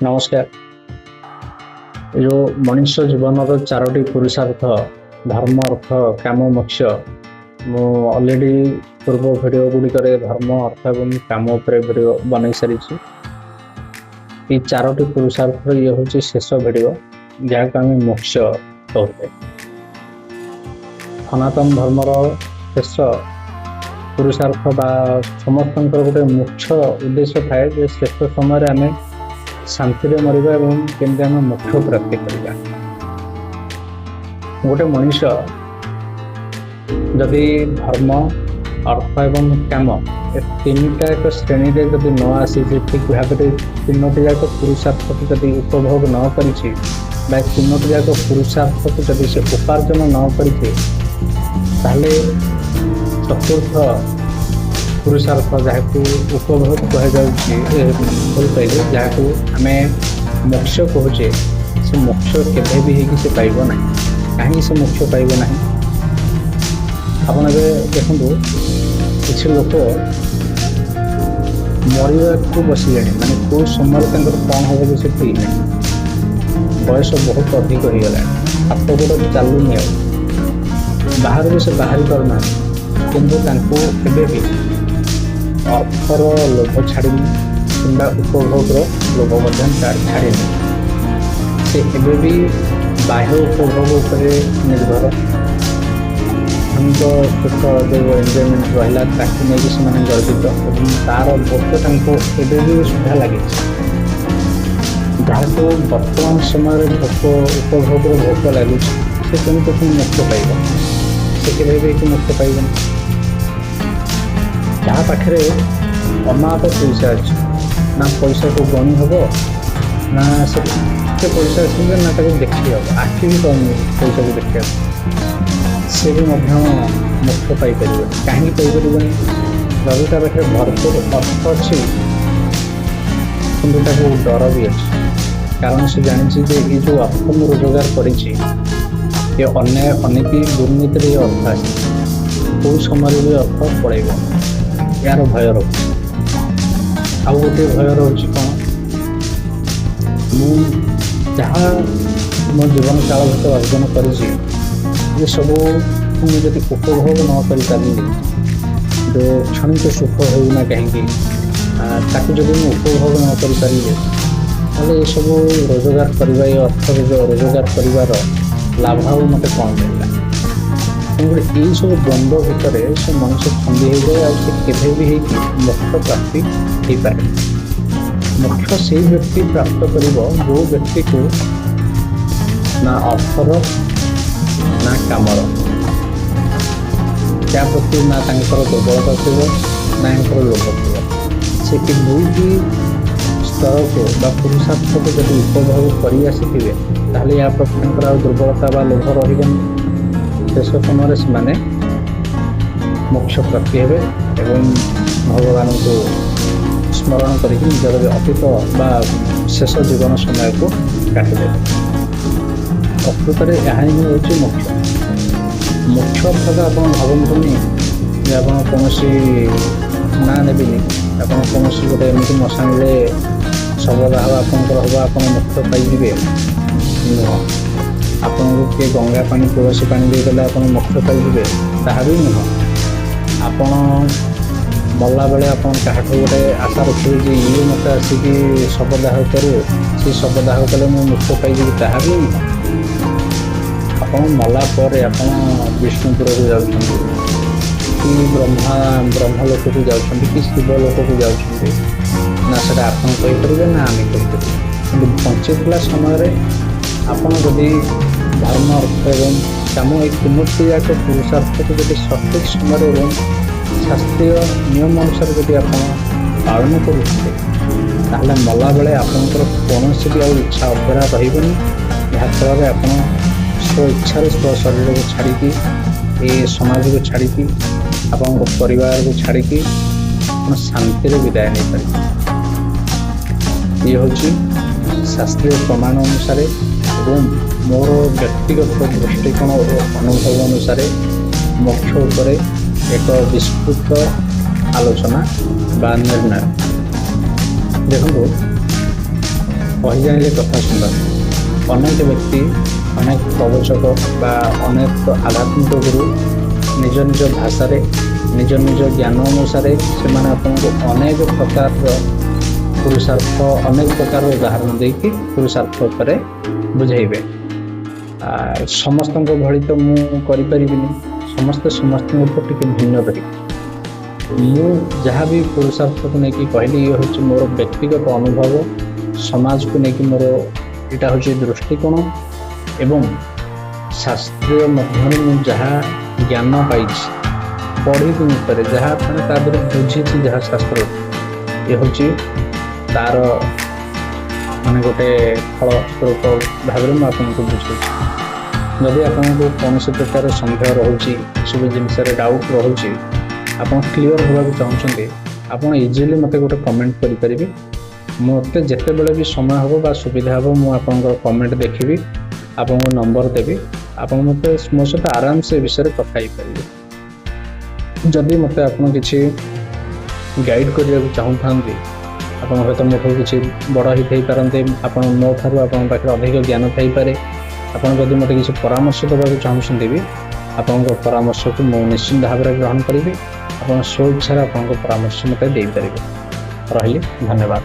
ନମସ୍କାର। ଏ ଯେଉଁ ମଣିଷ ଜୀବନର ଚାରୋଟି ପୁରୁଷାର୍ଥ, ଧର୍ମ, ଅର୍ଥ, କାମ, ମୋକ୍ଷ, ମୁଁ ଅଲରେଡ଼ି ପୂର୍ବ ଭିଡ଼ିଓ ଗୁଡ଼ିକରେ ଧର୍ମ, ଅର୍ଥ ଏବଂ କାମ ଉପରେ ଭିଡ଼ିଓ ବନେଇ ସାରିଛି। ଏଇ ଚାରୋଟି ପୁରୁଷାର୍ଥର ଇଏ ହେଉଛି ଶେଷ ଭିଡ଼ିଓ, ଯାହାକୁ ଆମେ ମୋକ୍ଷ କହୁଛେ। ସନାତନ ଧର୍ମର ଶେଷ ପୁରୁଷାର୍ଥ ବା ସମସ୍ତଙ୍କର ଗୋଟେ ମୁଖ୍ୟ ଉଦ୍ଦେଶ୍ୟ ଥାଏ ଯେ ଶେଷ ସମୟରେ ଆମେ ଶାନ୍ତିରେ ମରିବା ଏବଂ କେମିତି ଆମେ ମୋକ୍ଷ ପ୍ରାପ୍ତି କରିବା। ଗୋଟେ ମଣିଷ ଯଦି ଧର୍ମ, ଅର୍ଥ ଏବଂ କାମ ଏ ତିନିଟା ଏକ ଶ୍ରେଣୀରେ ଯଦି ନ ଆସିଛି, ଠିକ୍ ଭାବରେ ତିନୋଟି ଯାକ ପୁରୁଷାର୍ଥକୁ ଯଦି ଉପଭୋଗ ନ କରିଛି ବା ତିନୋଟି ଯାକ ପୁରୁଷାର୍ଥକୁ ଯଦି ସେ ଉପାର୍ଜନ ନ କରିଛି, ତାହେଲେ ଚତୁର୍ଥ ପୁରୁଷାର୍ଥ, ଯାହାକୁ ଉପଭୋଗ କୁହାଯାଉଛି, ଭୁଲ କହିଲେ, ଯାହାକୁ ଆମେ ମୋକ୍ଷ କହୁଛେ, ସେ ମୋକ୍ଷ କେବେ ବି ହେଇକି ସେ ପାଇବ ନାହିଁ। କାହିଁକି ସେ ମୋକ୍ଷ ପାଇବ ନାହିଁ? ଆପଣ ଏବେ ଦେଖନ୍ତୁ, କିଛି ଲୋକ ମରିବାକୁ ବସିଲେଣି, ମାନେ କେଉଁ ସମୟରେ ତାଙ୍କର କ'ଣ ହେବ ବି ସେ ଠିକ୍ ନାହିଁ। ବୟସ ବହୁତ ଅଧିକ ହେଇଗଲାଣି, ହାତ ଗୋଡ଼ ଚାଲୁନି, ଆଉ ବାହାରକୁ ସେ ବାହାରି ପାରୁନାହାନ୍ତି, କିନ୍ତୁ ତାଙ୍କୁ ଏବେ ବି ଅର୍ଥର ଲୋଭ ଛାଡ଼ିନି କିମ୍ବା ଉପଭୋଗର ଲୋଭ ମଧ୍ୟ ଛାଡ଼ିନି। ସେ ଏବେ ବି ବାହ୍ୟ ଉପଭୋଗ ଉପରେ ନିର୍ଭର। କ୍ଷଣିକ ସୁଖ, ଯେଉଁ ଏନ୍ଜୟମେଣ୍ଟ ରହିଲା, ତାକୁ ନେଇକି ସେମାନେ ଗର୍ବିତ ଏବଂ ତାର ଭୋକ ତାଙ୍କୁ ଏବେ ବି ସୁଦ୍ଧା ଲାଗିଛି। ଯାହାକୁ ବର୍ତ୍ତମାନ ସମୟରେ ଭୋକ, ଉପଭୋଗର ଭୋକ ଲାଗୁଛି, ସେ କେମିତି ପୁଣି ମୋକ୍ଷ ପାଇବ? ସେ କେବେ ବି ହେଇକି ମୋକ୍ଷ ପାଇବନି। ଯାହା ପାଖରେ ଅମାପ ପଇସା ଅଛି, ନା ପଇସାକୁ ଗଣି ହେବ, ନା ସେ ଏତେ ପଇସା ଅଛି ଯେ ନା ତାକୁ ଦେଖି ହେବ, ଆଖି ବି ପାଉନି ପଇସାକୁ ଦେଖିବାକୁ, ସେ ବି ମଧ୍ୟ ମୋକ୍ଷ ପାଇପାରିବନି। କାହିଁକି ପାଇପାରିବନି? ଯଦି ତା ପାଖରେ ଭରପୁର ଅର୍ଥ ଅଛି, କିନ୍ତୁ ତାକୁ ଡର ବି ଅଛି, କାରଣ ସେ ଜାଣିଛି ଯେ ଏଇ ଯେଉଁ ଅର୍ଥ ମୁଁ ରୋଜଗାର କରିଛି, ଏ ଅନ୍ୟାୟ, ଅନୀତି, ଦୁର୍ନୀତିରେ ଏ ଅର୍ଥ ଆସିଛି, କେଉଁ ସମୟରେ ବି ଅର୍ଥ ପଳେଇବ, ଏହାର ଭୟ ରହୁଛି। ଆଉ ଗୋଟିଏ ଭୟ ରହୁଛି କ'ଣ? ମୁଁ ଯାହା ମୋ ଜୀବନ କାଳ ଭିତରେ ଅର୍ଜନ କରିଛି, ଏସବୁ ମୁଁ ଯଦି ଉପଭୋଗ ନ କରିପାରିଲି, ଯେଉଁ କ୍ଷଣିକ ସୁଖ ହେଉନା କାହିଁକି, ତାକୁ ଯଦି ମୁଁ ଉପଭୋଗ ନ କରିପାରିଲି, ତାହେଲେ ଏସବୁ ରୋଜଗାର କରିବା, ଏ ଅର୍ଥ ରୋଜଗାର କରିବାର ଲାଭ ଆଉ ମୋତେ କ'ଣ ମିଳିଲା? ତେଣୁକରି ଏଇସବୁ ଦ୍ୱନ୍ଦ୍ୱ ଭିତରେ ସେ ମଣିଷ ଛନ୍ଦି ହେଇଯାଏ ଆଉ ସେ କେବେ ବି ହେଇକି ମୋକ୍ଷ ପ୍ରାପ୍ତି ହେଇପାରେ। ମୋକ୍ଷ ସେଇ ବ୍ୟକ୍ତି ପ୍ରାପ୍ତ କରିବ, ଯେଉଁ ବ୍ୟକ୍ତିକୁ ନା ଅର୍ଥର ନା କାମର ତା ପ୍ରତି ନା ତାଙ୍କର ଦୁର୍ବଳତା ଥିବ, ନା ତାଙ୍କର ଲୋଭ ଥିବ। ସେ ଏ ଦୁଇଟି ସ୍ତରକୁ ବା ପୁରୁଷାର୍ଥକୁ ଯଦି ଉପଭୋଗ କରି ଆସିଥିବେ, ତାହେଲେ ୟା ପ୍ରତି ତାଙ୍କର ଆଉ ଦୁର୍ବଳତା ବା ଲୋଭ ରହିବନି। ଶେଷ ସମୟରେ ସେମାନେ ମୋକ୍ଷ ପ୍ରାପ୍ତି ହେବେ ଏବଂ ଭଗବାନଙ୍କୁ ସ୍ମରଣ କରିକି ନିଜର ଅତୀତ ବା ଶେଷ ଜୀବନ ସମୟକୁ କାଟିଦେବେ। ପ୍ରକୃତରେ ଏହା ହିଁ ହେଉଛି ମୋକ୍ଷ। ମୋକ୍ଷ ଅର୍ଥାତ ଆପଣ ଭାବନ୍ତୁନି ଯେ ଆପଣ କୌଣସି ନାଁ ନେବିନି, ଆପଣ କୌଣସି ଗୋଟେ ଏମିତି ମଶାଣିରେ ଶବଦାହ ଆପଣଙ୍କର ହେବ, ଆପଣ ମୋକ୍ଷ ପାଇଯିବେ, ନୁହଁ। ଆପଣଙ୍କୁ କିଏ ଗଙ୍ଗା ପାଣି, ତୁଳସୀ ପାଣି ଦେଇଦେଲେ ଆପଣ ମୋକ୍ଷ ପାଇଯିବେ, ତାହା ବି ନୁହଁ। ଆପଣ ମଲାବେଳେ ଆପଣ କାହାଠୁ ଗୋଟେ ଆଶା ରଖିବେ ଯେ ଇଏ ମୋତେ ଆସିକି ଶବଦାହ କରୁ, ସେ ଶବଦାହ କଲେ ମୁଁ ମୋକ୍ଷ ପାଇଯିବି, ତାହା ବି ନୁହଁ। ଆପଣ ମଲା ପରେ ଆପଣ ବିଷ୍ଣୁପୁରକୁ ଯାଉଛନ୍ତି କି ବ୍ରହ୍ମଲୋକକୁ ଯାଉଛନ୍ତି କି ଶିବ ଲୋକକୁ ଯାଉଛନ୍ତି, ନା ସେଇଟା ଆପଣ କହିପାରିବେ, ନା ଆମେ କହିପାରିବୁ। କିନ୍ତୁ ବଞ୍ଚିଥିଲା ସମୟରେ ଆପଣ ଯଦି ଧର୍ମ, ଅର୍ଥ ଏବଂ କାମ, ଏଇ ତିନୋଟି ଯାକ ପୁରୁଷାର୍ଥକୁ ଯଦି ସଠିକ୍ ସମୟରେ ଏବଂ ଶାସ୍ତ୍ରୀୟ ନିୟମ ଅନୁସାରେ ଯଦି ଆପଣ ପାଳନ କରୁଛନ୍ତି, ତାହେଲେ ମଲାବେଳେ ଆପଣଙ୍କର କୌଣସି ବି ଆଉ ଇଚ୍ଛା ଅଧୁରା ରହିବନି। ଯାହାଫଳରେ ଆପଣ ସ୍ୱ ଇଚ୍ଛାରେ ସ୍ୱ ଶରୀରକୁ ଛାଡ଼ିକି, ଏ ସମାଜକୁ ଛାଡ଼ିକି, ଆପଣଙ୍କ ପରିବାରକୁ ଛାଡ଼ିକି ଆପଣ ଶାନ୍ତିରେ ବିଦାୟ ନେଇପାରିବେ। ଇଏ ହେଉଛି ଶାସ୍ତ୍ରୀୟ ପ୍ରମାଣ ଅନୁସାରେ ଏବଂ ମୋର ବ୍ୟକ୍ତିଗତ ଦୃଷ୍ଟିକୋଣ ଓ ଅନୁଭବ ଅନୁସାରେ ମୋକ୍ଷ ଉପରେ ଏକ ବିସ୍ତୃତ ଆଲୋଚନା ବା ନିର୍ଣ୍ଣୟ। ଦେଖନ୍ତୁ, କହି ଜାଣିଲେ କଥା ସୁନ୍ଦର। ଅନେକ ବ୍ୟକ୍ତି, ଅନେକ ପ୍ରବଚକ ବା ଅନେକ ଆଧ୍ୟାତ୍ମିକ ଗୁରୁ ନିଜ ନିଜ ଭାଷାରେ, ନିଜ ନିଜ ଜ୍ଞାନ ଅନୁସାରେ ସେମାନେ ଆପଣଙ୍କୁ ଅନେକ ପ୍ରକାରର ପୁରୁଷାର୍ଥ, ଅନେକ ପ୍ରକାରର ଉଦାହରଣ ଦେଇକି ପୁରୁଷାର୍ଥ ଉପରେ ବୁଝାଇବେ। ସମସ୍ତଙ୍କ ଭଳି ତ ମୁଁ କରିପାରିବିନି। ସମସ୍ତେ ସମସ୍ତଙ୍କଠୁ ଟିକେ ଭିନ୍ନ ରହିବେ। ମୁଁ ଯାହା ବି ପୁରୁଷାର୍ଥକୁ ନେଇକି କହିଲି, ଇଏ ହେଉଛି ମୋର ବ୍ୟକ୍ତିଗତ ଅନୁଭବ, ସମାଜକୁ ନେଇକି ମୋର ଏଇଟା ହେଉଛି ଦୃଷ୍ଟିକୋଣ ଏବଂ ଶାସ୍ତ୍ରୀୟ ମଧ୍ୟରେ ମୁଁ ଯାହା ଜ୍ଞାନ ପାଇଛି ପଢ଼ିକି ଉପରେ, ଯାହା ମାନେ ତା ଦେହରେ ବୁଝିଛି ଯାହା ଶାସ୍ତ୍ର, ଇଏ ହେଉଛି ତାର ମାନେ ଗୋଟେ ଫଳ ସ୍ୱରୂପ ଭାବରେ ମୁଁ ଆପଣଙ୍କୁ ବୁଝାଉଛି। ଯଦି ଆପଣଙ୍କୁ କୌଣସି ପ୍ରକାର ସନ୍ଦେହ ରହୁଛି, ଏସବୁ ଜିନିଷରେ ଡାଉଟ୍ ରହୁଛି, ଆପଣ କ୍ଲିଅର୍ ହେବାକୁ ଚାହୁଁଛନ୍ତି, ଆପଣ ଇଜିଲି ମୋତେ ଗୋଟେ କମେଣ୍ଟ କରିପାରିବେ। ମୋତେ ଯେତେବେଳେ ବି ସମୟ ହେବ ବା ସୁବିଧା ହେବ, ମୁଁ ଆପଣଙ୍କର କମେଣ୍ଟ ଦେଖିବି, ଆପଣଙ୍କୁ ନମ୍ବର ଦେବି। ଆପଣ ମୋତେ ମୋ ସହିତ ଆରାମସେ ଏ ବିଷୟରେ କଥା ହେଇପାରିବେ। ଯଦି ମୋତେ ଆପଣ କିଛି ଗାଇଡ଼ କରିବାକୁ ଚାହୁଁଥାନ୍ତି, ଆପଣ ହୁଏତ ମୋ ଠାରୁ କିଛି ବଡ଼ ହେଇଥାଇପାରନ୍ତି, ଆପଣ ମୋ ଠାରୁ ଆପଣଙ୍କ ପାଖରେ ଅଧିକ ଜ୍ଞାନ ଥାଇପାରେ। ଆପଣ ଯଦି ମୋତେ କିଛି ପରାମର୍ଶ ଦେବାକୁ ଚାହୁଁଛନ୍ତି ବି, ଆପଣଙ୍କ ପରାମର୍ଶକୁ ମୁଁ ନିଶ୍ଚିନ୍ତ ଭାବରେ ଗ୍ରହଣ କରିବି। ଆପଣ ସ୍ୱଇଚ୍ଛାରେ ଆପଣଙ୍କ ପରାମର୍ଶ ମୋତେ ଦେଇପାରିବେ। ରହିଲି, ଧନ୍ୟବାଦ।